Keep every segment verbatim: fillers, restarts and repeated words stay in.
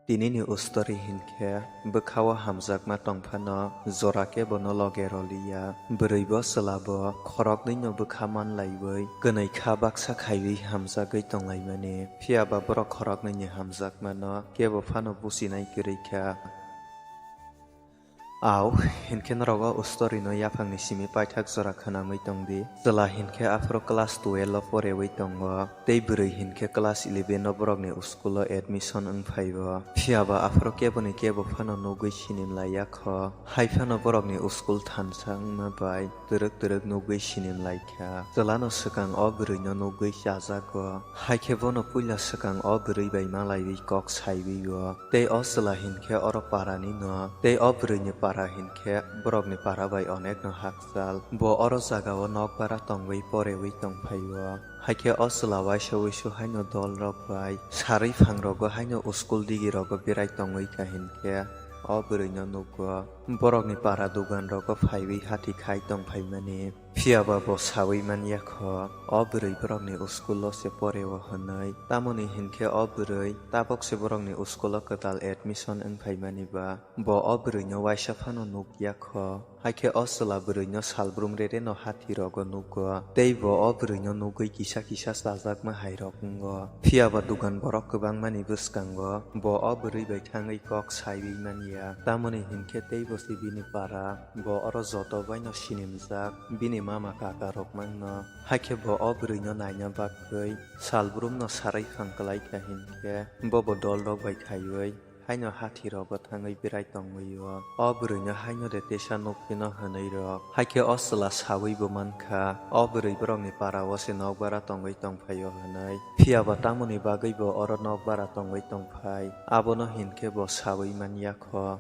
Tinini ustori hinkhe bwkhao hamjakma tongphano jora kebono loge roliya. Bwrwibo chwlabo khoroknwino bwkha manlaiwi kwnwikha baksa khaiwi hamjagwi tonglaimani. Phiyaba borok khoroknwini hamjakmano kebo phano buchinai kwrwikha. Au, hinkhe norok o story no yaphangni simi paithak jora khwnamwi tongdi. Chwla hinkhe aphuru class twelve o porewi tongo, tei bwrwi hinkhe class eleven o borokni school o admission wng phaio. Phiyaba aphuru keboni kebo phano nugwi sinimlaiya kho. Hai phano borokni school thansa wngma bai twrwk twrwk nugwi sinimlaikha. Chwlano swkang o bwrwino nugwi chajago. Haikhe bono puila swkang o bwrwi bai malaiwi kok saiwi o. Tei o chwla hinkhe oro parani no, tei o bwrwini para hinkhe borokni para bai onekno hakchal. Bo oro jagao nokbara tongwi porewi tongphaio. Haikhe o chwla waisa wuisu haino dolrok bai sarwi phangrogo haino school digirogo berai tongwi kha hinkhe o bwrwino nugo. Borokni para duganrogo phaiwi hati khai tongphaimani. Phiyaba bo sawi manya kho, o bwrwi borokni school o se poreo hwnwi. Tamoni hinkhe o bwrwi tabok se borokni school o kwtal admission wngphaimani ba, bo o bwrwino waisa phano nukya kho. Haikhe o chwla bwrwino salbrum rereno hathirogo nugo, tei bo o bwrwino nugwi kisa kisa chajakma hairok wngo. Phiyaba dugan borok kwbangmani bwskango bo o bwrwi bai thangwi kok saiwi manya, tamoni hinkhe teibo se bini para. Bo oro joto baino sinimjak, bini mama kaka rok mangno. Haikhe bo o bwrwino naina bagwi salbrumno sarai phang kwlai kha hinkhe, bobo dolrok bai khaiwi haino hathirogo thangwi berai tongwi o. O bwrwino haino de teisa nukphino hwnwi rok. Haikhe o chwla sawi bo mankha, o bwrwi borokni para o se nokbara tongwi tongphaio hwnwi. Phiyaba tamoni bagwi bo oro nokbara tongwi tongphai, abono hinkhe bo sawi manya kho.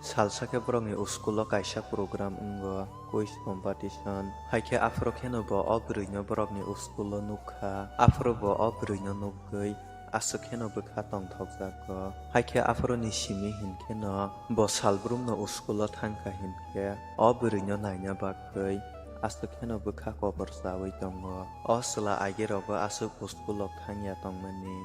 Salsa khe borokni school o kaisa program wngo, quiz competition. Haikhe aphuru kheno bo o bwrwino borokni school o nukha. Aphuru bo o bwrwino nukgwi aswk kheno bwkha tongthokjago. Haikhe aphuruni simi hinkheno bo salbrumno school o thangkha hinkhe o bwrwino naina bagwi aswk kheno bwkha kobor chawi tongo. O chwla agirogo aswk school o thangya tongmani.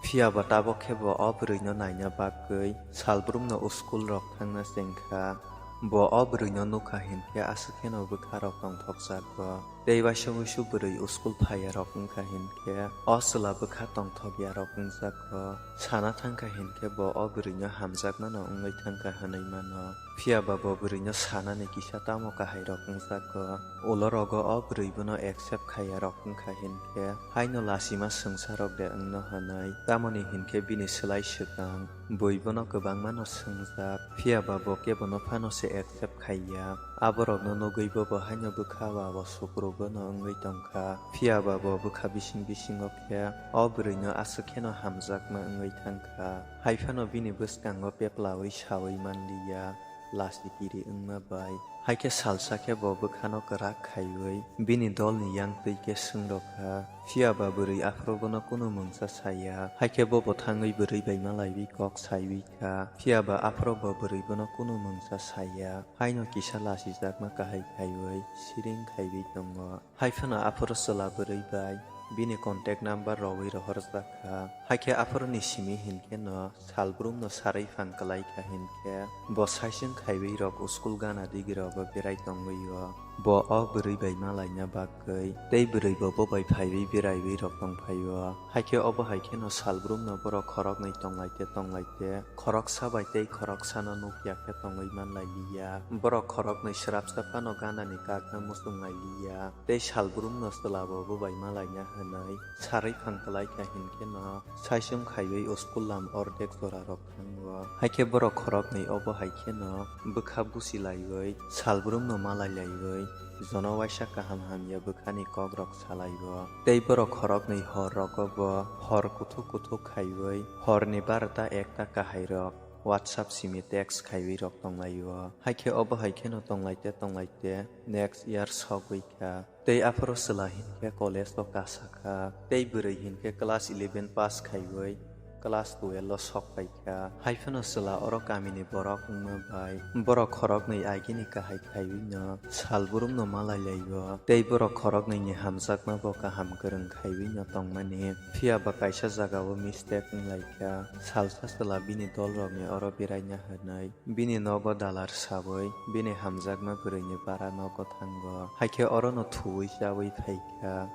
Phiyaba tabok khe bo o bwrwino naina bagwi salbrumno school rok thangna chengkha. Bo o bwrwino nukha hinkhe aswk kheno bwkha rok tongthokjago. Tei waisa wuisu bwrwi school phaiya rok wngkha hinkhe o chwla bwkha tongthokya rok wngjago. Sana thangkha hinkhe bo o bwrwino hamjakmano wngwi thangkha hwnwi mano. Phiyaba bo bwrwino sanani kisa tamo kahairok wngjago. Ulo rogo o bwrwi bono accept khaiya rok wngkha hinkhe, haino lachima swngsa rok de wngno hwnwi. Tamoni hinkhe bini swlai swkang bui bono kwbangmano swngjak, phiyaba bo kebono phano se accept khaiya. Aborokno nugwi bobo haino bwkha wa o sukrugono wngwi tongkha. Phiyaba bo bwkha bising bisingo khe o bwrwino aswk kheno hamjakma wngwi thangkha. Haiphano bini bwskango peplawi sawi manliya, lasi kiri wngma bai. Haikhe salsa khe bo bwkhano kwrak khaiwi bini dolni yang twi khe swngrokha. Phiyaba bwrwi aphuru bono kunu mungsa saya. Haikhe bobo thangwi bwrwi bai malaiwi kok saiwi kha. Phiyaba aphuru bo bwrwi bono kunu mungsa saya. Haino kisa lasijakma kahai khaiwi siring khaiwi tongo. Haiphano aphuru chwla bwrwi bai bini contact number rowi rohorjak kha. Haikhe aphuruni simi hinkheno salbrumno sarwi phang kwlai kha hinkhe, bo saichung khaiwi rok school gana digi rogo berai tongwi o. Bo o bwrwi bai malaina bagwi tei bwrwi bo bo bai phaiwi beraiwi rok tongphai o. Haikhe obo hai kheno salbrumno borok khoroknwi tonglaite tonglaite khoroksa bai tei khoroksano nukya khe tongwi manlailiya. Borok khoroknwi swrapsa phano ganani kakno muchunglailiya tei salbrumno chwla bo bo bai malaina hwnwi sarwi phang kwlai kha hinkheno saichung khaiwi school lam ordek jora rok thango. Haikhe borok khoroknwi obo hai kheno bwkha buchilaiwi salbrumno malailaiwi jono waisa kaham hamya bwkhani kokrok salaio. Tei borok khoroknwi hor rogo bo hor kuthuk kuthuk khaiwi horni barota ekta kahairok WhatsApp simi text khaiwi rok tonglaio. Haikhe obo hai kheno tonglaite tonglaite next year sogwi kha. Tei aphuru chwla hinkhe college o kasa kha. Tei bwrwi hinkhe class eleven pass khaiwi class twelve o sok paikha. Haiphano chwla oro kamini borok wngma bai borok khoroknwi agini kahai khaiwi no sal burumno malai laio. Tei borok khoroknwini hamjakma bo kaham kwrwng khaiwi no tongmani. Phiya ba kaisa jagao mistake wnglaikha. Salsa chwla bini dolrokni oro beraina hwnwi bini nogo dalar sawi bini hamjakma bwrwini para nogo thango. Haikhe orono thuwi chawi phaikha.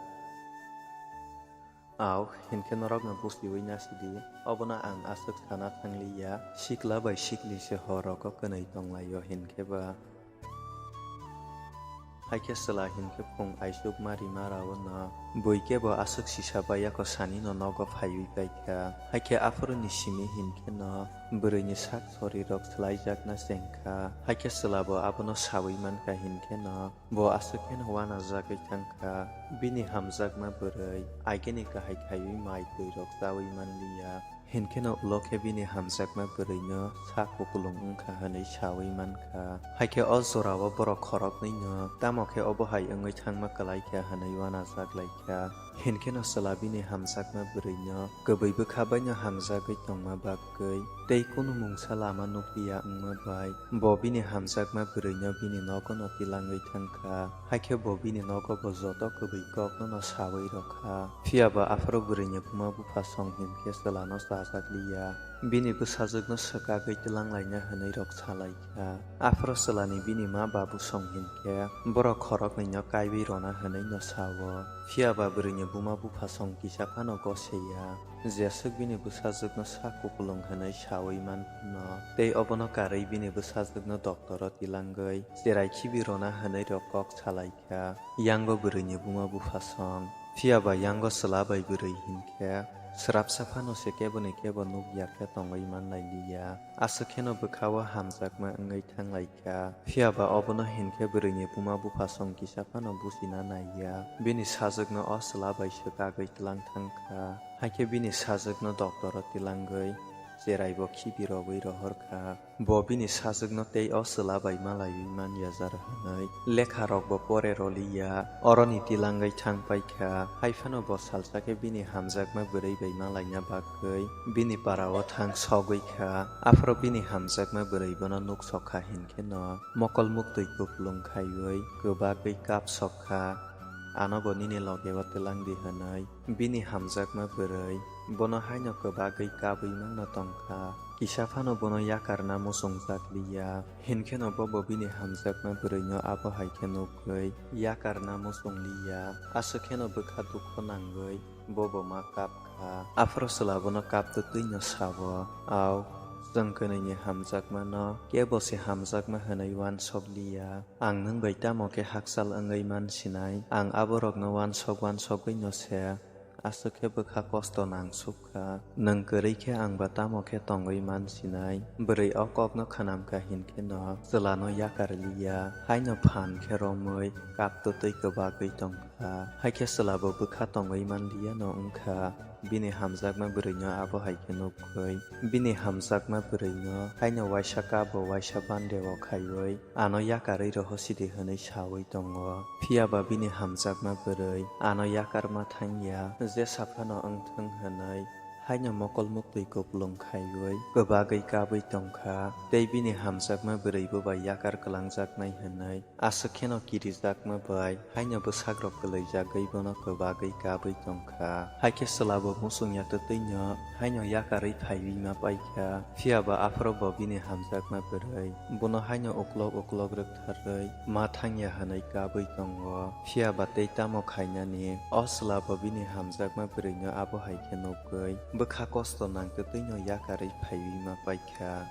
Au, hinkhe norokno busiwi nasidi, obono ang aswk sana thangliya, sikla bai sikli se hor rogo kwnwi tonglaio hinkhe ba. Haikhe chwla hinkhe phung aisuk ma rima rao no, bui kebo aswk sisa bai yako sani no nogo phaiwi paikha. Haikhe aphuru ni simi hinkhe no bwrwi ni sak sori rok swlaijakna chengkha. Haikhe chwla bo abono sawi mankha hinkhe no, bo aswk kheno uanajagwi thangkha. Bini hamjakma bwrwi agini kahai khaiwi mai twi rok chawi manliya. Hinkheno ulo khe bini hamjakma bwrwino sak kupulung wngkha hwnwi sawi mankha. Haikhe o jorao borok khoroknwino tamo khe obo hai wngwi thangma kwlaikha hwnwi uanajak laikha. Hinkheno chwla bini hamjakma bwrwino kwbwi bwkha baino hamjagwi tongma bagwi tei kunu mungsa lama nukliya wngma bai bo bini hamjakma bwrwino bini nogono tilangwi thangkha. Haikhe bo bini nogo bo joto kwbwi kokno no sawi rwkha. Phiya ba aphuru bwrwini buma bupha song hinkhe chwlano chajak liya. Bini bwsajwkno swkagwi twlang laina hwnwi rok sa laikha. Aphuru chwlani bini ma babu song hinkhe borok khoroknwino kaiwi rwna hwnwi no sao. Phiya ba bwrwini buma bupha song kisa phano gose ya. Jeswk bini bwsajwkno sak kupulung hwnwi sawi man phano tei obono karwi bini bwsajwkno doktoro tilangwi cherai khibi rwna hwnwi rok kok sa laikha. Yango bwrwini buma bupha song. Phiya ba yango chwla bai bwrwi hinkhe, swrapsa phano se kebo ni kebo nuk ya khe tongwi man lai liya. Aswk kheno bwkha-o hamjakma wngwi thang lai kha. Phiya ba obono hinkhe bwrwini buma bupha song kisa phano buchina nai ya. Bini sajwkno o chwla bai swkagwi twlang thang kha. Haikhe bini sajwkno doktoro tilangwi cherai bo khibi rogwi rohor kha. Bo bini sajwkno tei o chwla bai malaiwi man ya jar hwnwi lekha rok bo pore rw li ya. Oroni tilangwi thang pai kha. Hai phano bo salsa khe bini hamjakma bwrwi bai malaina bagwi bini para o thang sogwi kha. Aphuru bini hamjakma bwrwi bono nuk sok kha hinkhe no mokol muktwi kupulung khaiwi kwbagwi kap sok kha. Ano bo nini loge o twlang di hwnwi. Bini hamjakma bwrwi bono haino kwbagwi kabwi mano tong kha. Kisa phano bono yakarna muchungjak li ya. Hinkhe no bobo bini hamjakma bwrwino abo hai khe nukgwi yakarna muchung li ya. Aswk khe no bwkha dukho nangwi bobo ma kap kha. Aphuru chwla bono kap twtwi no sao, "Au, chwng kwnwi ni hamjakma no kebo se hamjakma hwnwi uansuk li ya." Ang nwng bai tamo khe hakchal wngwi man sinai? Ang aborokno uansuk uansugwi no se aswk khe bwkha kosto nangsuk kha. Nwng kwrwi khe ang ba tamo khe tongwi man sinai? Bwrwi o kokno khwnam kha hinkhe no chwlano yakar li ya, haino phan khe romwi kap twtwi kwbagwi tong kha. Hai khe chwla bo bwkha tongwi man li ya no wng kha. Bini hamjakma bwrwino abo hai khe nukgwi, bini hamjakma bwrwino haino waisa kap bo waisa bande o khaiwi ano yakarwi rohosidi hwnwi sawi tongo. Phiya ba bini hamjakma bwrwi ano yakarma thang ya, jesa phano wng thung hwnwi haino mokol muktwi kupulung khaiwi kwbagwi kabwi tong kha, tei bini hamjakma bwrwi bo bai yakar kwlangjaknai hwnwi. Aswk kheno kirijakma bai haino bwsakrok kwlwijagwi bono kwbagwi kabwi tong kha. Hai khe chwla bo muchung ya twtwi no haino yakarwi phaiwi ma pai kha. Phiya ba aphuru bo bini hamjakma bwrwi bono haino uklok uklok rwktharwi ma thang ya hwnwi kabwi tongo. Phiya ba tei tamo khainani? O chwla bo bini hamjakma bwrwino abo hai khe nukgwi bwkha kosto nang twtwi no yakarwi phaiwi ma pai kha.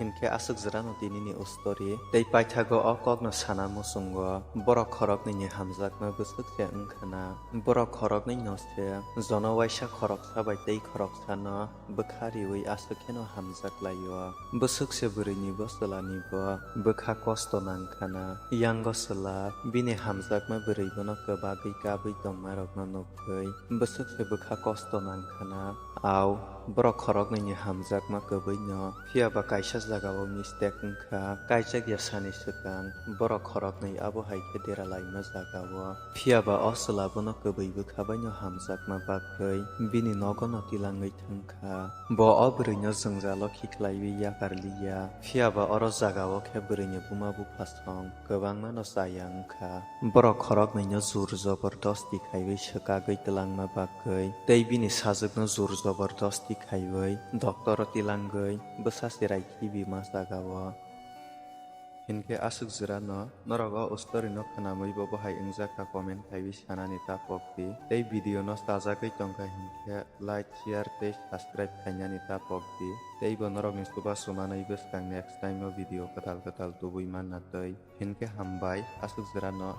Hinkhe aswk jora no tini ni ustori tei paithago o kok no sana muchungo. Borok khoroknwi ni hamjakma bwswk se wngkha na. Borok khoroknwi no se jono waisa khoroksa bai tei khoroksa no bwkha riwi aswk kheno hamjak lai o. Bwswk se bwrwi ni bo chwla ni bo bwkha kosto nang kha na. Yango chwla bini hamjakma bwrwi bono kwbagwi kabwi tongma rok no nukgwi bwswk se bwkha kosto nang kha na. Au. Borok khoroknwi ni hamjakma kwbwi no, phiya ba kaisa jaga o mistake wngkha, kaijak ya sani swkang, borok khoroknwi abo hai khe dera laima jaga o, phiya ba o chwla bono kwbwi bwkha bai no hamjakma bagwi bini nogo no tilangwi thangkha. Bo o bwrwi no jwngjal o khiklaiwi yakar liya, phiya ba oro jaga o khe bwrwi ni buma bupha song kwbangma no chaya wngkha. Borok khoroknwi no jur jobordosti khaiwi swkagwi twlangma bagwi tei bini sajwk no jur jobordosti khaiwi doctor o tilangwi bwsa cherai khibi ma jaga o. Hinkhe aswk jwra no norok o story no khwnamwi bo bohai wngjakha comment khaiwi sanani ta pokdi. Tei video no chajagwi tongkha hinkhe like, share tei subscribe khainani ta pokdi. Tei bo norok ni chubachu manwi bwskang next time o video kwtal kwtal tubui manna twi. Hinkhe hambai aswk jwra no.